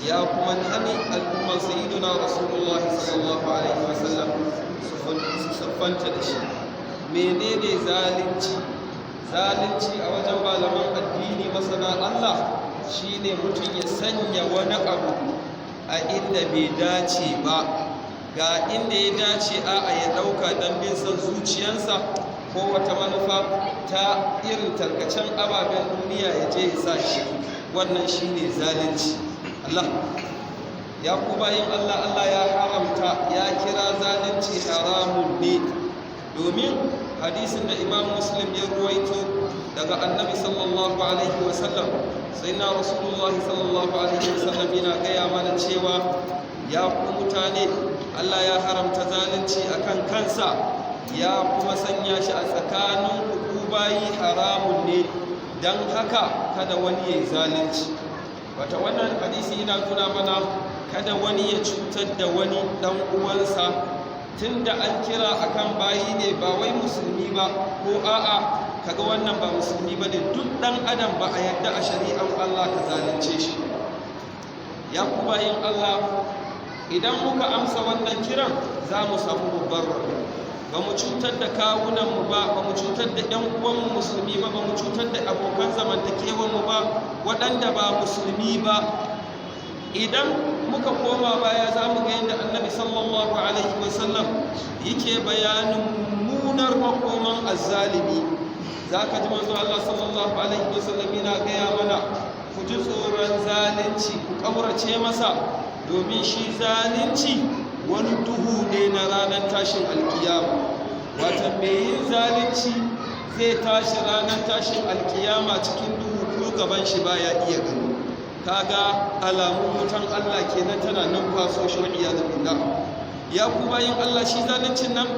Ya kuma hani al'umman sayyiduna Rasulullahi sallallahu alaihi wasallam su siffanta da shi. Menene zalunci? Zalunci a wajen malaman addini, masana Allah, shine mutum ya sanya wani abu a inda bai dace ba. Ga inda ya dace, a'a, ya ɗauka don bin son zuciyansa ko wata manufa ta irin tarkacen ababen duniya, ya je ya sa shi. Wannan shine zalunci. Allah ya ku bayin Allah, Allah ya haramta, ya kira zalunci haramun ne, domin hadisin da Imam Muslim ya ruwaito daga Annabi sallallahu alaihi wasallam, sai na Rasulullahi sallallahu alaihi wasallam yana gaya mana cewa, ya ku mutane, Allah ya haramta zalunci akan kansa, ya kuma sanya shi a tsakanin ku bayi haramun ne, don haka kada wani ya yi zalunci. Wata wannan hadisi yana nuna mana kada wani ya cutar da wani dan uwansa, tunda an kira akan bayi ne, ba wai musulmi ba, ko a'a, kaga wannan ba musulmi ba ne. Duk dan adam ba a yadda a shari'ar Allah ka zalunce shi. Ya ku bayin Allah, idan muka amsa wannan kiran, za mu samu babbar rabo. Ba mu cutar da kawunanmu ba, ba mu cutar da 'yan uwanmu musulmi ba, ba mu cutar da abokan zamantakewanmu ba waɗanda ba musulmi ba. Idan muka koma baya, za mu ga yadda Annabi sallallahu alaihi wasallam yake bayanin munar makoman azzalimi. Za ka ji manzo Allah sallallahu alaihi wasallam yana gaya mana, ku ji tsoron zalunci, ku ƙaurace masa, domin shi zalunci wani duhu ne na ranar tashin alkiyama. Wata mai yin zalunci zai tashi ranar tashin alkiyama cikin duhu, ko gaban shi baya iya gani. Kaga alamun wutan Allah kenan tana numfaso shi, wa iyadu billah. Ya ku bayin Allah, shi zaluncin nan,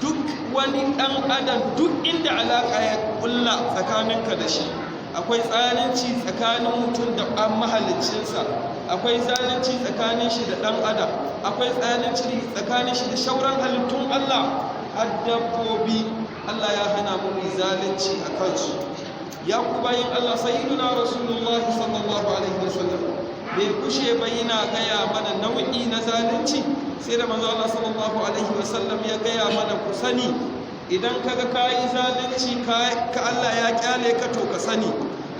duk wani ɗan adam, duk inda alaka ya kulla tsakaninka da shi, akwai zalunci tsakanin mutum da ɗan mahaliccinsa, akwai zalunci tsakanin shi da ɗan adam, akwai zalunci tsakanin shi da shauran halittun Allah, har dabbobi Allah ya hana mu mai zalunci a kansu. Ya ku bayin Allah, sayyiduna Rasulullahi sallallahu alaihi wasallam bai kushe ba yana gaya mana nau'i na zalunci, sai da manzo Allah sallallahu alaihi wasallam ya gaya mana, ku sani, idan kaga kayi zalunci ka Allah ya kyale ka, to ka sani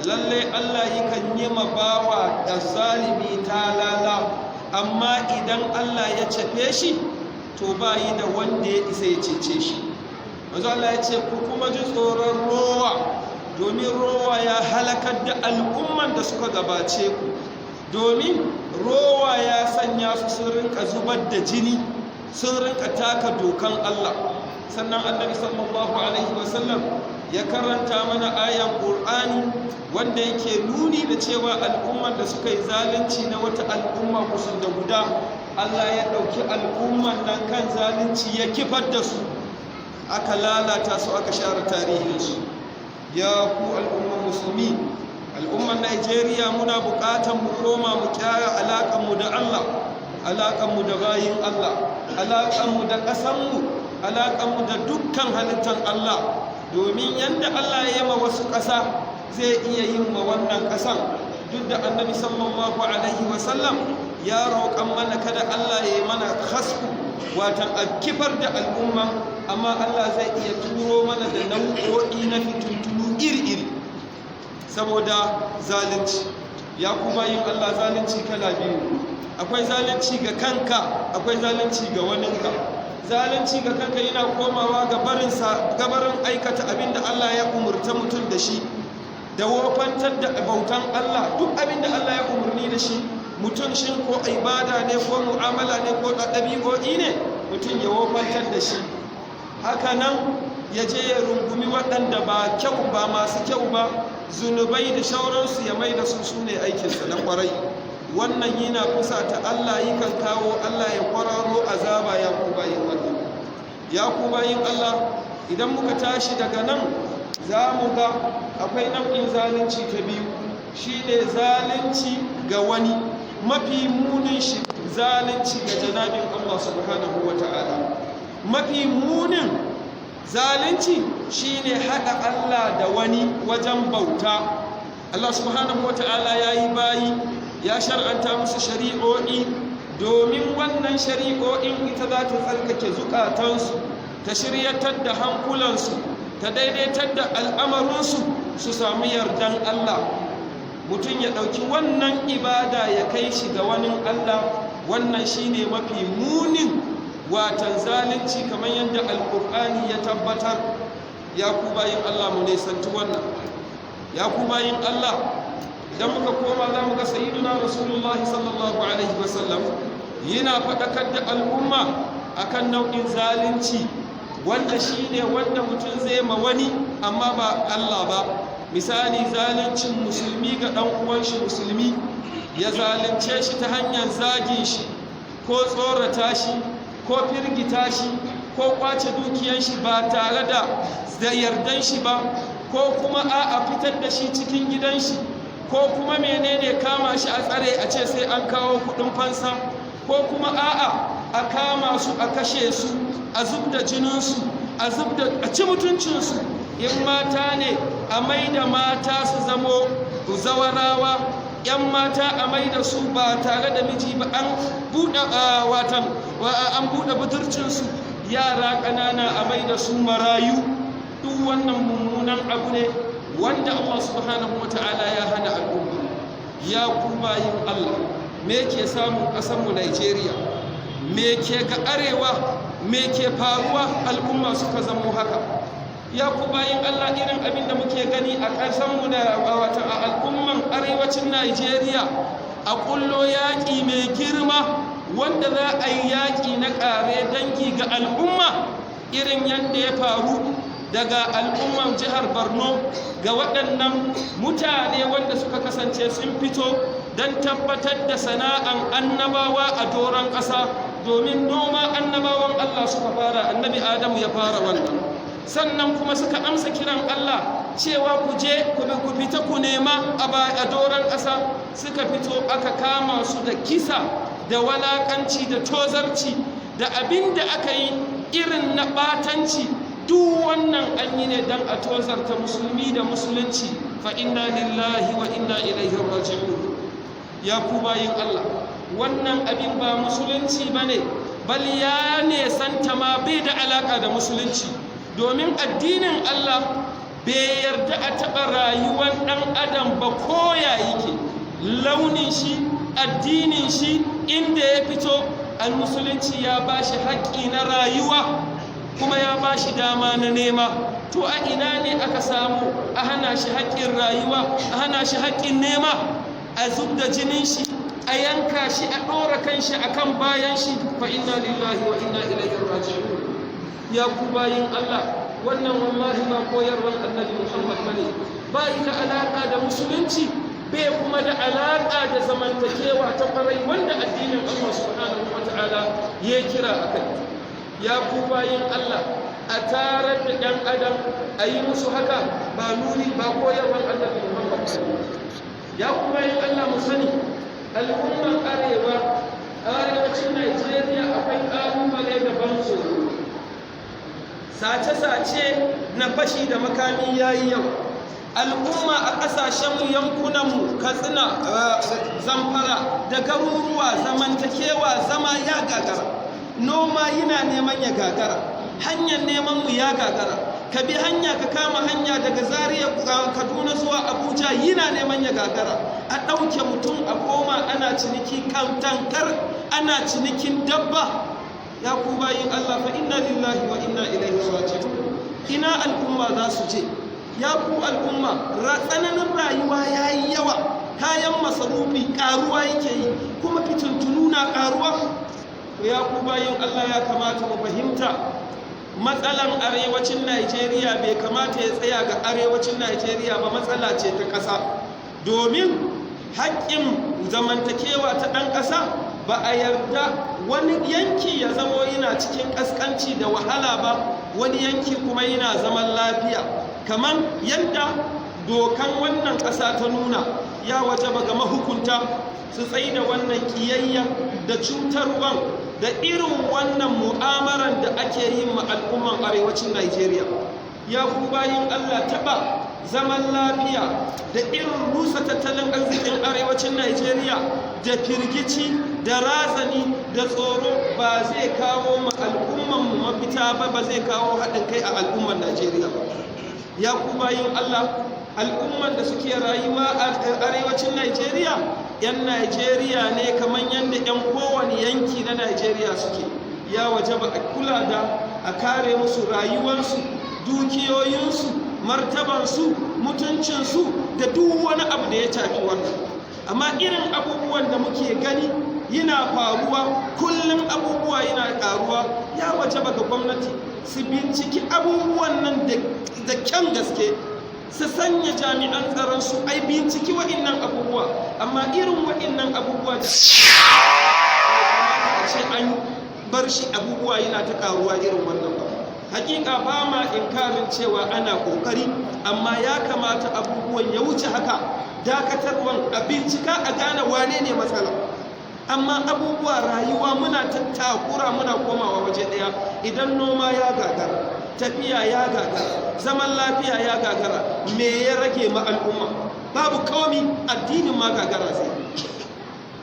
lalle Allah yakan yi ma bawa da zalimi talala, amma idan Allah ya cafe shi, to bayi da wanda ya isa ya cece shi. Manzo Allah ya ce, ku kuma ji tsoron rowa, domin rowa ya halakar da al'umman da suka gabace ku, domin rowa ya sanya su sun rinka zubar da jini, sun rinka taka dokan Allah. Sannan Annabi sallallahu alaihi wasallam ya karanta mana ayan Qur'ani wanda yake nuni da cewa al'umman da suka yi zalunci na wata al'umma kusan da guda, Allah ya ɗauki al'umman nan kan zalunci ya kifar da su, aka lalata su, aka share tarihinsu. Ya ku al'umman musulmi, al'umman Najeriya, muna buƙatan mu koma mu kyara alaƙanmu da Allah, alaƙanmu da bayin Allah, alaƙanmu da ƙasanmu, alaƙanmu da dukkan halittan Allah, domin yadda Allah ya ma wasu ƙasa, zai iya yin ma wannan ƙasan. Duk da Annabi sallallahu alaihi wasallam ya roƙan mana kada Allah ya yi mana khasfu, watan a kifar da al'umma, amma Allah zai iya turo mana da nau'o'i na fitintunu iri-iri saboda zalunci. Ya kuma yin Allah, zalunci kala biyu: akwai zalunci ga kanka, akwai zalunci ga waninka. Zalunci ga kanka yana komawa ga gabarin aikata abin da Allah ya umurta mutum da shi, da wofantar da bautan Allah. Duk abin da Allah ya umarni da shi mutum, shin ko ibada ne, ko mu'amala ne, ko ɗabi'o'i ne, mutum ya wofantar da shi. Haka nan ya je ya rungumi waɗanda ba kyau ba, masu kyau ba, zunubai da shauransu, ya mai da su su ne aikinsa na ƙwarai. Wannan yana kusa ta Allah, yakan kawo Allah ya kwararo azaba. Ya ku bayin Allah, ya ku bayin Allah, idan muka tashi daga nan, za mu ga akwai nau'in zalunci ta biyu, shine zalunci ga wani. Mafi munin shi, zalunci ga janabin Allah subhanahu wa ta'ala. Mafi munin zalunci shine haɗa Allah da wani wajen bauta. Allah subhanahu wa ta'ala ya yi bayi. Ya shar'anta musu shari'o'i, domin wannan shari'o'in ita za ta tsarkake zukatansu, ta shiryatar da hankulansu, ta daidaitar da al'amarinsu, su samu yardan Allah. Mutum ya ɗauki wannan ibada ya kai shi ga wani Allah, wannan shine mafi munin watan zalunci, kamar yadda Alƙur'ani ya tabbatar. Ya ku bayin Allah, mu nisanci wannan. Ya ku bayin Allah, idan muka koma za mu ga Sayyiduna Rasulullahi sallallahu alaihi wasallam yana faɗakar da al'umma akan nau'in zalunci wanda shine wanda mutum zai ma wani amma ba Allah ba. Misali, zaluncin musulmi ga ɗan uwan shi musulmi, ya zalunce shi ta hanyar zagin shi, ko tsorata shi, ko firgita shi, ko kwace dukiyan shi ba tare da yardan shi ba, ko kuma a fitar da shi cikin gidan shi, ko kuma menene, kama shi a tsare a ce sai an kawo kudin fansa, ko kuma a'a, a kama su a kashe su, a zub da jininsu, a zub da a ci mutuncinsu. In mata ne, a mai da mata su zamo zawarawa, 'yan mata a mai da su ba tare da miji ba, an buɗe watan an buɗe budurcinsu, yara ƙanana a mai da su marayu. Duk wannan mummunan abu ne wanda Allah subhanahu wa ta'ala ya hana al'umma. Ya ku bayin Allah, me ke samun ƙasarmu Najeriya? Me ke ga arewa? Me ke faruwa al'umma suka zamo haka? Ya ku bayin Allah, irin abin da muke gani a ƙasarmu da wata a al'umman arewacin Najeriya, a ƙullo yaƙi mai girma wanda za a yi yaƙi na ƙare dangi ga al'umma, irin yadda ya faru daga al'umman jihar Borno ga waɗannan mutane wanda suka kasance sun fito don tabbatar da sana'an annabawa a doron ƙasa, domin noma annabawan Allah suka fara, Annabi Adamu ya fara wannan. Sannan kuma suka amsa kiran Allah cewa ku je ku fita ku nema a doron ƙasa. Suka fito, aka kama su da kisa da walakanci da tozarci da abin da aka yi irin na ɓatanci. Duk wannan an yi ne don a tozarta musulmi da musulunci. Fa inna lillahi wa inna ilaihi raji'un. Ya ku bayin Allah, wannan abin ba musulunci bane, bal ya ne santa ma, bai da alaka da musulunci, domin addinin Allah bai yarda a taɓa rayuwar ɗan adam ba, koya yake, launin shi, addinin shi, inda ya fito. Al musulunci ya ba shi haƙƙi na rayuwa, kuma ya ba shi dama na nema. To a ina ne aka samu a hana shi haƙƙin rayuwa, a hana shi haƙƙin nema, a zub da jinin shi, a yanka shi, a ɗora kan shi a kan bayan shi? Fa inna lillahi wa inna ilaihi raji'un. Ya ku bayin Allah, wannan wallahi ba koyarwar Annabi Muhammad bane, ba da alaƙa da musulunci, bai kuma da alaƙa da zamantakewa ta kwarai wanda addinin Allah subhanahu wata'ala ya kira a kai. Ya ku bayin Allah, a tarar da ɗan adam a yi musu haka ba nuni ba koyarwar Annabi Muhammad. Ya ku bayin Allah, mu sani al'ummar arewa, arewacin Najeriya, akwai ƙalubale da ban tsoro. Sace-sace na fashi da makami ya yi yau. Al'umma a ƙasashenmu, yankunanmu, Katsina, Zamfara da garuruwa, zamantakewa zama ya gagara, noma yana neman ya gagara, hanyar neman mu ya gagara. Ka bi hanya, ka kama hanya daga Zaria, Kaduna zuwa Abuja, yana neman ya gagara. A ɗauke mutum a koma ana ciniki kan tankar ana cinikin dabba. Ya ku bayin Allah, fa inna lillahi wa inna ilaihi raji'un. Ina al'umma za su je? Ya ku al'umma, tsananin rayuwa ya yi yawa, kayan masarufi karuwa yake yi, kuma fitintunu na karuwa. Ya ku bayin Allah, ya kamata mu fahimta matsalan arewacin Najeriya bai kamata ya tsaya ga arewacin Najeriya ba, matsala ce ta ƙasa, domin haƙƙin zamantakewa ta ɗan ƙasa ba a yarda wani yanki ya zamo yana cikin ƙasƙanci da wahala ba, wani yanki kuma yana zaman lafiya, kamar yadda dokan wannan ƙasa ta nuna. Ya wajaba ga mahukunta su tsayi da wannan ƙiyayya da cutarwan da irin wannan mu'amaran da ake yi ma al'umman arewacin Najeriya. Ya ku bayin Allah, taɓa Zaman lafiya da irin rusa tattalin arzikin arewacin Najeriya da firgici da razani da tsoro ba zai kawo ma al'ummanmu mafita ba, ba zai kawo haɗin kai a al'ummar Najeriya ba. Ya ku bayin Allah, al'umman da suke rayuwa a arewacin Najeriya 'yan Najeriya ne kamar yadda 'yan kowane yanki na Najeriya suke. Ya wajaba a kula da a kare musu rayuwarsu, dukiyoyinsu, martabansu, mutuncinsu da duk wani abu da ya shafi wannan. Amma irin abubuwan da muke gani yana faruwa kullum, abubuwa yana karuwa, ya wajaba ga gwamnati su binciki abubuwan nan da kyan gaske, su sanya jami'an tsaron su ai binciki wa'innan abubuwa. Amma irin wa'innan abubuwa da ce an bar shi, abubuwa yana ta karuwa irin wannan ba. Hakika ba ma inkarin cewa ana kokari, amma ya kamata abubuwan ya wuce haka. Dakatarwan, a bincika a gane wane ne matsala. Amma abubuwa rayuwa muna ta takura, muna komawa waje ɗaya. Idan noma ya gagara, tafiya ya gagara, zaman lafiya ya gagara, me ya rage ma al'umma? Babu komi. Addinin ma gagara zai.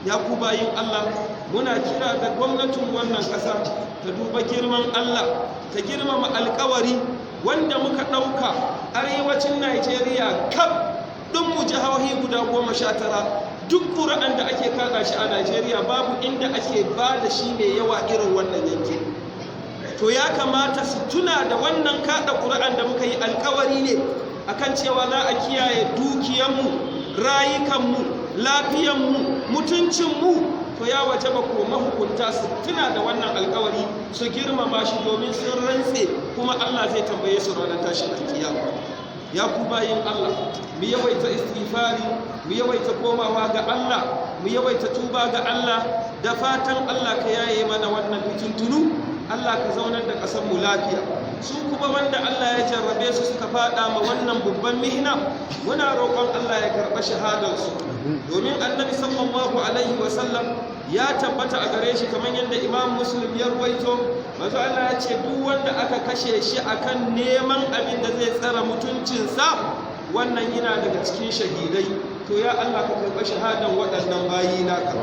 Ya ku bayin Allah, muna kira ga gwamnatin wannan ƙasa ta duba girman Allah, ta girmama alkawari wanda muka ɗauka. Arewacin Najeriya kaf ɗinmu, jihohi guda 19, duk ƙuri'an da ake kaɗa shi a Najeriya, babu inda ake ba da shi mai yawa irin wannan yankin. To ya kamata su tuna da wannan kaɗa ƙuri'an da muka yi. Alkawari ne akan cewa za a kiyaye dukiyanmu, rayukanmu, lafiyanmu, mutuncinmu. To ya wajaba ko mahukunta su tuna da wannan alkawari, su girmama shi, domin sun rantse kuma Allah zai tambaye su ranar tashin alkiyama. Ya ku bayin Allah, mu yawaita istighfari, mu yawaita komawa ga Allah, mu yawaita tuba ga Allah, da fatan Allah ka yaye mana wannan fitintunu, Allah ka zaunar da ƙasar mu lafiya. Su kuma wanda Allah ya jarrabe su suka fada ma wannan babban mihna, muna roƙon Allah ya karɓa shahadarsu, domin Annabi sallallahu alaihi wasallam ya tabbata a gare shi, kamar yadda Imam Muslim ya ruwaito, manzo Allah ya ce duk wanda aka kashe shi akan neman abin da zai tsara mutuncinsa, wannan yana daga cikin shahidai. To ya Allah, ka karɓa shahadan waɗannan bayi naka.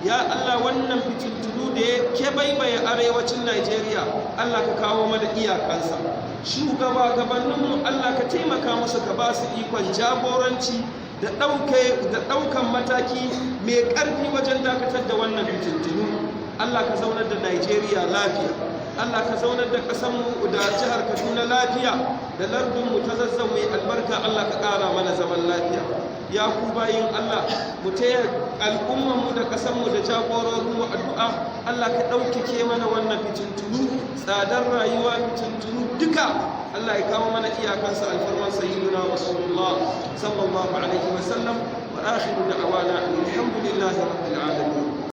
Ya Allah, wannan fitintunu da ya kebaibaye arewacin Najeriya, Allah ka kawo mana iyakansa. Shugaba gabaninmu, Allah ka taimaka musu, ka ba su ikon jagoranci da ɗaukan mataki mai ƙarfi wajen dakatar da wannan fitintunu. Allah ka zaunar da Najeriya lafiya. Allah ka zaunar da ƙasarmu da jihar Kaduna lafiya, da lardinmu ta Zazzau mai albarka. Allah ka ƙara mana zaman lafiya. Ya ku bayin Allah, mu taya al'ummanmu da ƙasarmu da jagororinmu addu'a. Allah ka ɗaukake mana wannan fitintunu, tsadar rayuwa, fitintunu duka, Allah ya kawo mana iyakansa, alfarman sayyiduna Rasulullah sallallahu alaihi wasallam. Wa akhiru da'wana alhamdulillahi rabbil alamin.